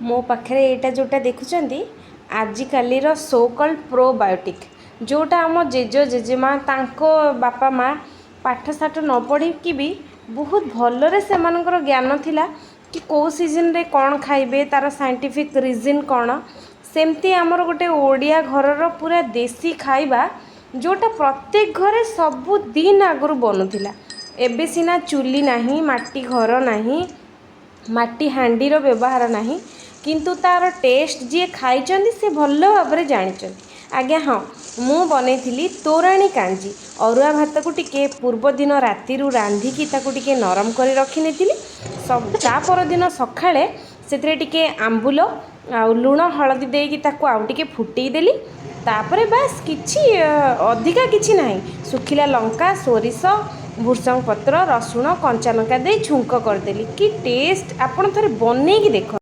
ମୋ ପାଖରେ ଏଇଟା ଯେଉଁଟା ଦେଖୁଛନ୍ତି, ଆଜିକାଲିର ସୋ କଲ୍ଡ ପ୍ରୋବାୟୋଟିକ୍, ଯେଉଁଟା ଆମ ଜେଜ ଜେଜେମା, ତାଙ୍କ ବାପା ମା ପାଠ ସାଠ ନ ପଢ଼ିକି ବି ବହୁତ ଭଲରେ ସେମାନଙ୍କର ଜ୍ଞାନ ଥିଲା କି କେଉଁ ସିଜନ୍ରେ କ'ଣ ଖାଇବେ, ତା'ର ସାଇଣ୍ଟିଫିକ୍ ରିଜନ୍ କ'ଣ। ସେମିତି ଆମର ଗୋଟେ ଓଡ଼ିଆ ଘରର ପୁରା ଦେଶୀ ଖାଇବା, ଯେଉଁଟା ପ୍ରତ୍ୟେକ ଘରେ ସବୁଦିନ ଆଗରୁ ବନୁଥିଲା। ଏବେ ସିନା ଚୁଲି ନାହିଁ, ମାଟି ଘର ନାହିଁ, ମାଟି ହାଣ୍ଡିର ବ୍ୟବହାର ନାହିଁ, କିନ୍ତୁ ତା'ର ଟେଷ୍ଟ ଯିଏ ଖାଇଛନ୍ତି ସେ ଭଲ ଭାବରେ ଜାଣିଛନ୍ତି। ଆଜ୍ଞା ହଁ, ମୁଁ ବନେଇଥିଲି ତୋରାଣୀ କାଞ୍ଜି। ଅରୁଆ ଭାତକୁ ଟିକେ ପୂର୍ବଦିନ ରାତିରୁ ରାନ୍ଧିକି ତାକୁ ଟିକେ ନରମ କରି ରଖିନେଇଥିଲି। ତା ପରଦିନ ସକାଳେ ସେଥିରେ ଟିକେ ଆମ୍ବୁଲ ଆଉ ଲୁଣ ହଳଦୀ ଦେଇକି ତାକୁ ଆଉ ଟିକେ ଫୁଟେଇ ଦେଲି। ତାପରେ ବାସ୍, କିଛି ଅଧିକା କିଛି ନାହିଁ। ଶୁଖିଲା ଲଙ୍କା, ସୋରିଷ, ଭୃସଙ୍ଗ ପତ୍ର, ରସୁଣ, କଞ୍ଚା ଲଙ୍କା ଦେଇ ଛୁଙ୍କ କରିଦେଲି। କି ଟେଷ୍ଟ! ଆପଣ ଥରେ ବନେଇକି ଦେଖନ୍ତୁ।